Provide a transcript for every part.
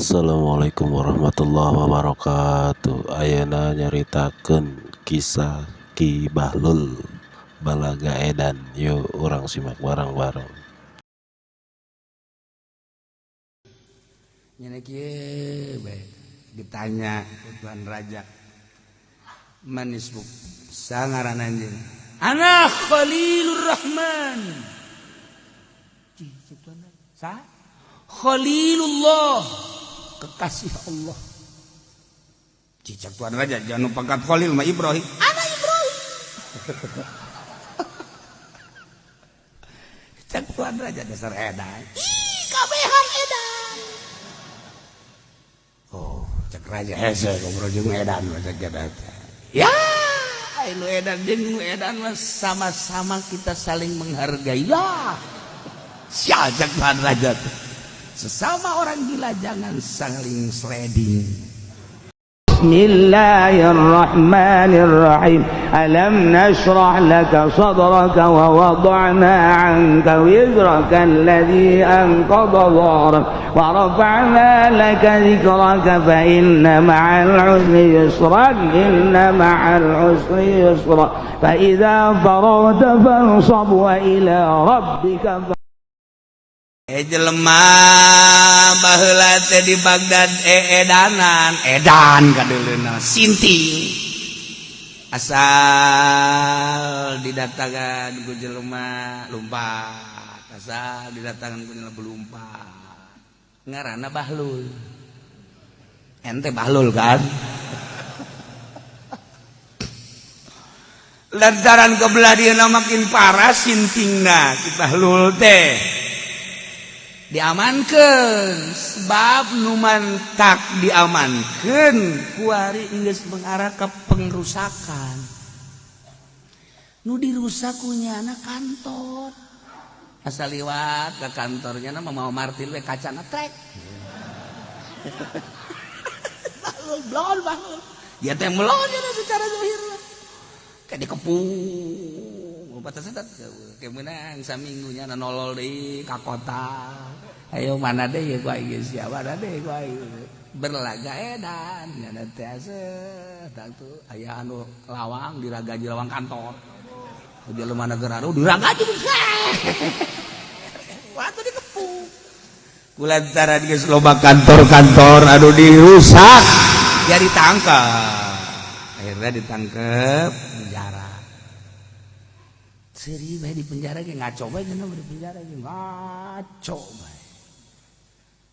Assalamualaikum warahmatullahi wabarakatuh. Ayeuna nyaritakeun kisah Ki Bahlul Balaga Edan. Yuk urang simak bareng-bareng. Nyana kieu bae ditanya ku Tuan Raja. Manisbuk sangaran anjeun. Ana Khalilur Rahman. Cih, Tuan Raja. Sa? Khalilullah, kekasih Allah. Cicak Tuan Raja jangan pangkat Khalil mah Ibrahim. Ana Ibrahim. Cak Tuan Raja dasar edan. Ih, kabehan edan. Oh, cak raja hese ngobrol jeung edan mah cak eta. Ya, anu edan jeung edan mah sama-sama kita saling menghargai lah. Sia cak Tuan Raja tuh. Sesama orang gila jangan saling sliding. Bismillahirrahmanirrahim. Alam nashrah laka sadraka wa wada'na 'anka wizraka alladhi anqadha dhahrak wa rafa'na laka dhikraka fa inna ma'al 'usri yusran, inna ma'al 'usri yusra. Fa idza faragta fansab wa ila rabbika. Jelema baheula teh di Baghdad edanan edan kadeuleuna sinting asal didatangan ku jelema lumpat, asal didatangan ku jelema lumpat, ngaranna Bahlul. Ente Bahlul kan? Lantaran kebelah dieuna makin parah sintingna si Bahlul teh diamankan, sebab numantak diamankan kuari geus mengarah ke pengrusakan. Nu dirusak kunyana kantor, asal liwat ke kantornya nama mau martil we kacana trek. Bahlul blon bahlul dia teh melon secara zahir kayak dikepung batas eta kayak menang saminggunya nolol deui ka kota. Ayo mana deh ya gua geus ya mana deh gua berlaga edan nya teh ase tangtu aya anu lawang diragaji lawang kantor. Jelema negara anu diragaji waktu dikepung. Kulantaran geus loba kantor-kantor anu dirusak ya ditangkap. Akhirnya ditangkep penjara. Seri bae di penjara ge ngaco bae cenah di penjara ge ngaco bae.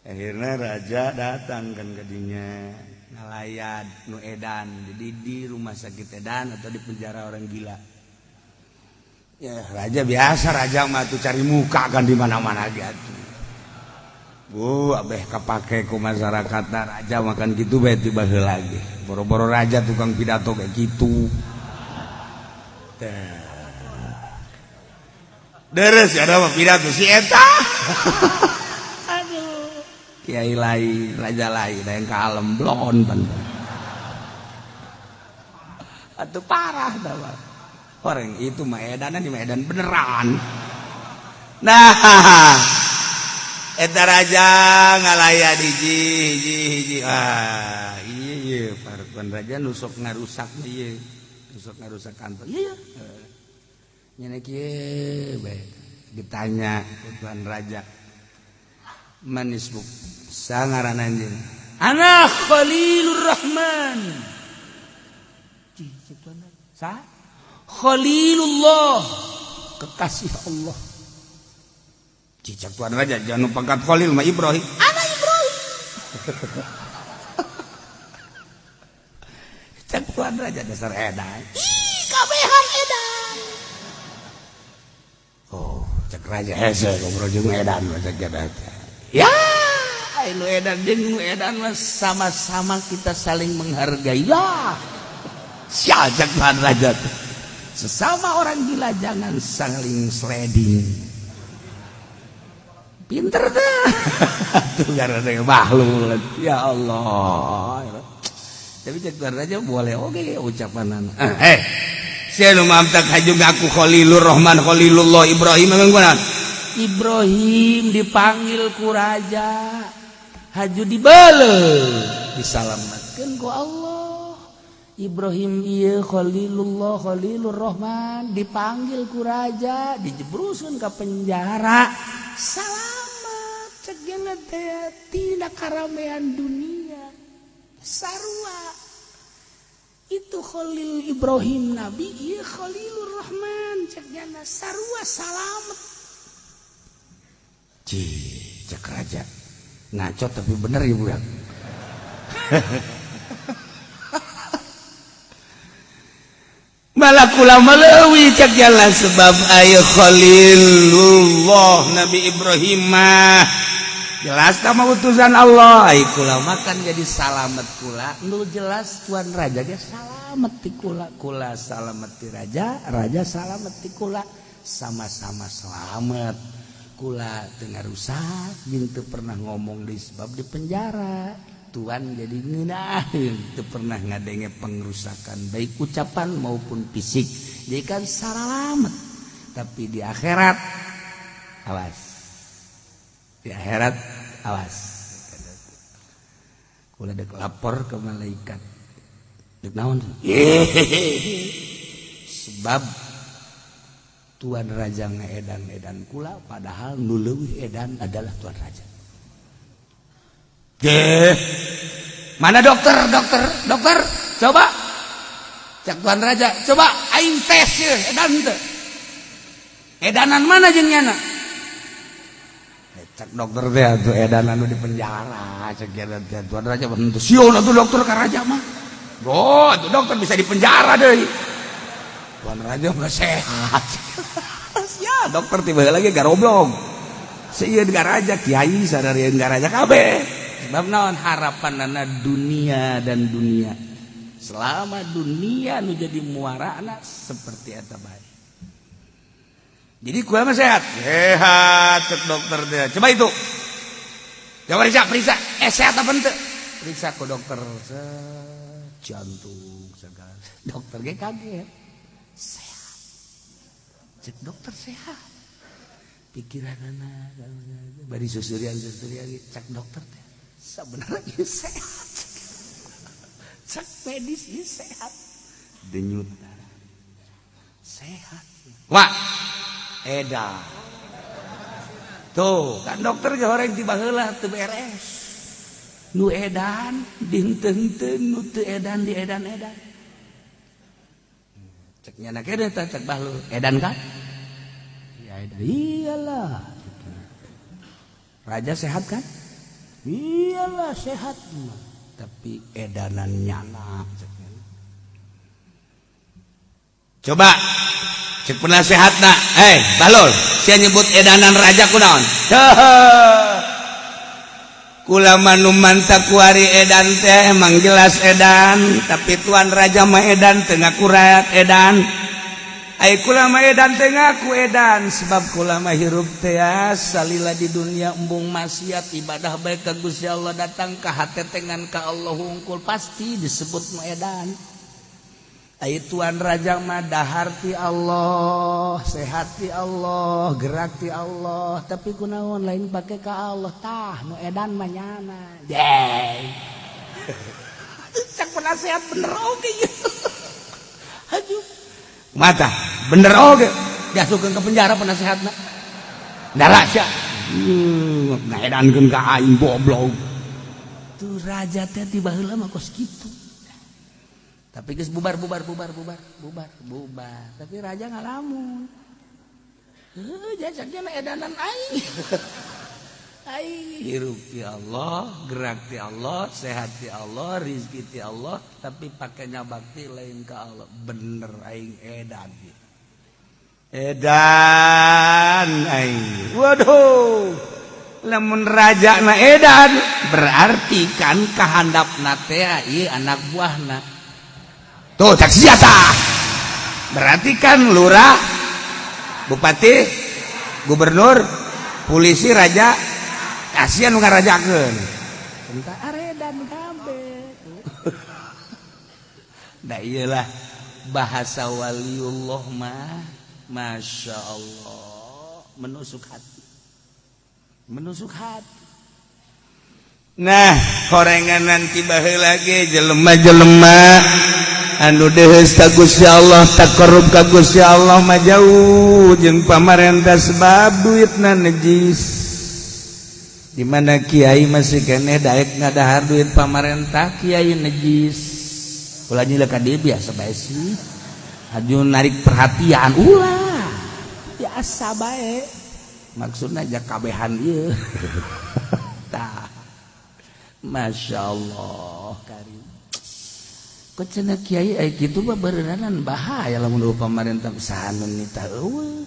Akhirnya raja datang kan ke dinya ngalayat nu edan di rumah sakit edan atau di penjara orang gila. Ya raja biasa, raja mah tuh cari muka kan di mana-mana gitu. Bu, abeh kapake ku masyarakat raja makan gitu bae tiba heula lagi. Boro-boro raja tukang pidato kayak gitu. Teh. Deres ya ada pidato si eta. Aduh. Kiai lain, raja lain, yang kalem blon pan. Atuh parah dah. Orang itu mah edanan di Medan beneran. Nah, eta raja ngalayat hiji hiji hiji. Ah, iya iya Partuan raja nusok ngarusak ieu. Nusok ngarusak kantor. Iya. Nyana kieu bae ditanya ku Tuan Raja. Manisbuk sangaran anjeun. Ana Khalilur Rahman. Cih, Tuan Raja. Sa? Khalilullah, kekasih Allah. Cicak Tuan Raja jangan pangkat Khalil mah Ibrahim. Ana Ibrahim. Cak Tuan Raja dasar edan. Ih, kabehan edan. Oh, cak raja hese ngobrol jeung edan mah cak eta. Ya, anu edan jeung edan mah sama-sama kita saling menghargai lah. Sia cak Tuan Raja tuh. Sesama orang gila jangan saling sliding. Pinter tuh. Tuh karena Bahlul. Ya Allah. Tapi cek Tuan Raja boleh oke ucapan. Sia nu mamtak haju ngaku Khalilur Rahman Khalilullah Ibrahim memang kunaon? Ibrahim dipanggil ku raja. Haju dibeleuh disalamatkeun ku Allah. Ibrahim ieu Khalilullah Khalilur Rahman dipanggil ku raja dijebruskeun ka penjara. Salamat cek geuna teh tina karamean dunia. Sarua itu Khalil Ibrahim Nabi ieu Khalilur Rahman cek jana sarua salamet. Cih, cek raja ngaco tapi bener ibu ya. Malakula melewi cek jana sebab ayo Khalilullah Nabi Ibrahim mah jelas sama utusan Allah. Ai kula makan jadi salamet kula nu jelas tuan raja ge salamet ti kula, kula salamet ti raja, raja salamet ti kula, sama-sama selamat. Kula teu ngarusak jeung teu pernah ngomong di sebab di penjara. Tuan jadi ngeunaheun teu pernah ngadenge pengrusakan baik ucapan maupun fisik. Jadi kan salamet. Tapi di akhirat awas. Di akhirat awas. Kula dek lapor ke malaikat. Dek naon? Sebab tuan raja ngeedan-edan kula padahal nu leuwih edan adalah tuan raja. Deh. Mana dokter, dokter, dokter? Coba. Cak tuan raja, coba aing tes ye edan teu. Edanan mana jeung nyana? Cak dokter teh atuh edan anu di penjara cek teh tuan raja bentu sieun atuh dokter ka raja mah. Oh, atuh dokter bisa di penjara deui. Tuan raja mah sehat. Ya, dokter tiba lagi garoblog. Sieun ka raja kiai sadarieun ka raja kabeh. Sebab naon harapanana dunia dan dunia. Selama dunia nu jadi muarana seperti eta bae. Jadi kula mah sehat. Sehat cek dokter teh. Coba itu. Coba periksa, periksa. Sehat apa henteu? Periksa ku dokter. Jantung segala. Dokter ge kaget. Sehat. Cek dokter sehat. Pikiranana bari susurian-susurian cek dokter teh. Sebenarnya sehat. Cek medis ieu sehat. Denyut darah. Sehat. Wah. Edan. Tuh, kan dokter ge horeng ti baheula teu beres. Nu edan dihenteu-henteu, nu teu edan di edan-edan. Cek nyana kene tah cek bahlul, edan kan? Ya edan. Iyalah. Raja sehat kan? Iyalah sehat. Tapi edanan nyana. Coba cek penasehatna, balol, sia nyebut edanan raja kunaon? Kula mah nu mantap kuari edan teh emang jelas edan, tapi tuan raja mah edan teu ngaku rakyat edan. Ai kula mah edan teu ngaku edan sebab kula mah hirup teh salila di dunia embung maksiat ibadah bae ka Gusti Allah datang ka hatetengan ka Allah hungkul pasti disebut nu edan. Ai tuan raja mah dahar ti Allah, sehat ti Allah, gerak ti Allah, tapi kunaon lain pake ka Allah tah nu edan mah nyana. Deh. Cak penasehat bener oge ieu. Aduh. Mata bener oge diasupkeun ke penjara penasehatna. Darah sia. Ngaedankeun ka aing goblok. Tuh raja teh ti baheula mah kos kitu. Tapi geus bubar bubar bubar bubar bubar bubar. Tapi raja ngalamun. Heuh jajaknya edanan aing. Aing hirup ti Allah, gerak ti Allah, sehat ti Allah, rizki ti Allah, tapi pakainya bakti lain ka Allah. Bener aing edan. Edan aing. Waduh. Lamun raja na edan berarti kan kahandapna teh ieu anak buahna. Tuh cak senjata. Berarti kan lurah, bupati, gubernur, polisi, raja, kasihan nu ngarajakeun. Entah aredan kabeh. Da iyalah bahasa waliullah mah, masya Allah, menusuk hati. Menusuk hati. Nah, horengan nanti baheula ge jelema-jelema anu deheus ka Gusti Allah, takarrub ka Gusti Allah mah jauh jeung pamarentah sebab duitna najis. Di mana kiai masih keneh daek ngadahar duit pamarentah, kiai najis. Ulah nyilek ka dieu biasa bae sih. Aju narik perhatian ulah. Biasa bae. Maksudna aja kabehan ieu. Tah. Masya Allah karim. Kok cenah kiai ai kitu mah beureunanan bahaya lamun pamarentah saha nu nita eueuh.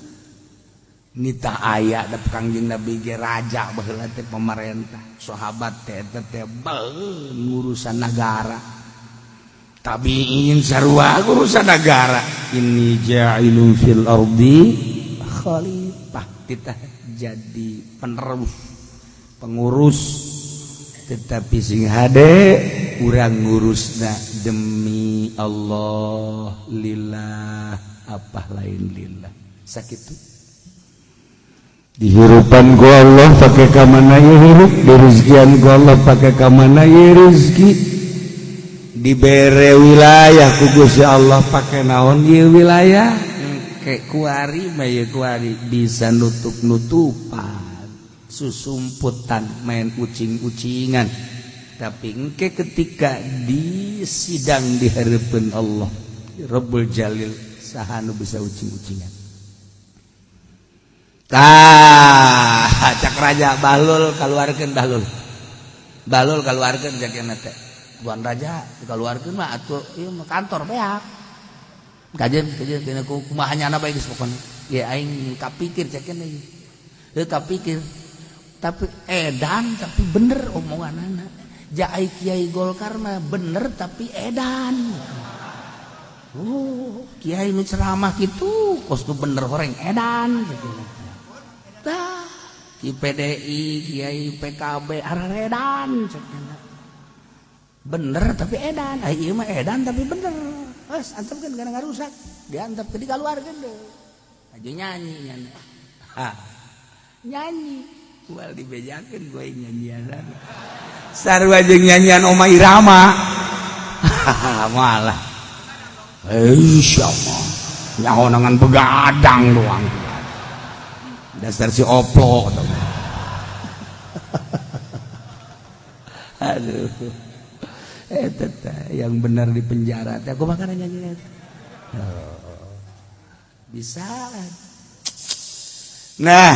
Nita aya da Kangjeng Nabi ge raja baheula teh pamarentah. Sahabat teh eta teh ngurusan nagara. Tabiin sarua urusan nagara. Inni ja'ilun fil ardi khalifah, titah jadi penerus, pengurus. Tetapi sing hade urang ngurusna demi Allah, lillah, apa lain lillah. Sakitu dihirupan ku Allah pakai kamana ieu hirup, dirizkian ku Allah pakai kamana ieu rezeki, dibere wilayah ku Gusti Allah pakai naon ieu wilayah. Engke kuari mah ieu kuari bisa nutup-nutupan, susumputan, main ucing-ucingan, tapi engke ketika di sidang di hadapan Allah Rabbul Jalil, saha nu bisa ucing-ucingan? Tah, cak raja Bahlul kaluarkeun, Bahlul Bahlul kaluarkeun, cak teh tuan raja dikaluarkeun mah atuh ieu mah kantor beak. Kajen kajen dina kumaha nyana bae geus pokona ya aing kapikir cak ieu heuh kapikir tapi edan, tapi bener omongan anak jai kiai Golkar mah bener tapi edan. Oh, kiai nu ceramah gitu kos nu bener horeng edan gitu. Tah, ki PDI, kiai PKB aredan bener tapi edan. Ai ieu mah edan tapi bener. Geus antepkeun kana ngarusak, diantepkeun dikaluarkeun deui. Aju nyanyi nyanyi. Ha. Nyanyi. Moal dibejakeun gue nyanyian. Sarua jeung nyanyian Oma Irama. Malah. Insyaallah. Nyaho dengan begadang doang. Dasar si oplo. Aduh. Yang benar di penjara. Aku makan nyanyi. Oh. Bisa. Nah,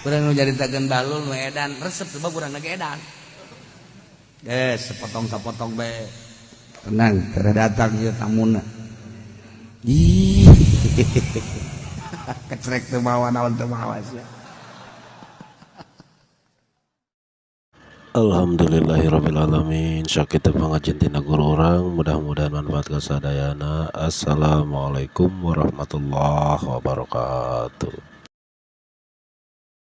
urang nu nyaritakeun Bahlul nu edan resep sebab urang ge edan. Sepotong-sepotong bae. Tenang, teu datang ieu tamuna. Ih. Kecrek teu mawa naon teu mawa sia. Alhamdulillahirabbil alamin. Sakitu pangajian tina guru urang, mudah-mudahan manfaat ka sadayana. Assalamualaikum warahmatullahi wabarakatuh.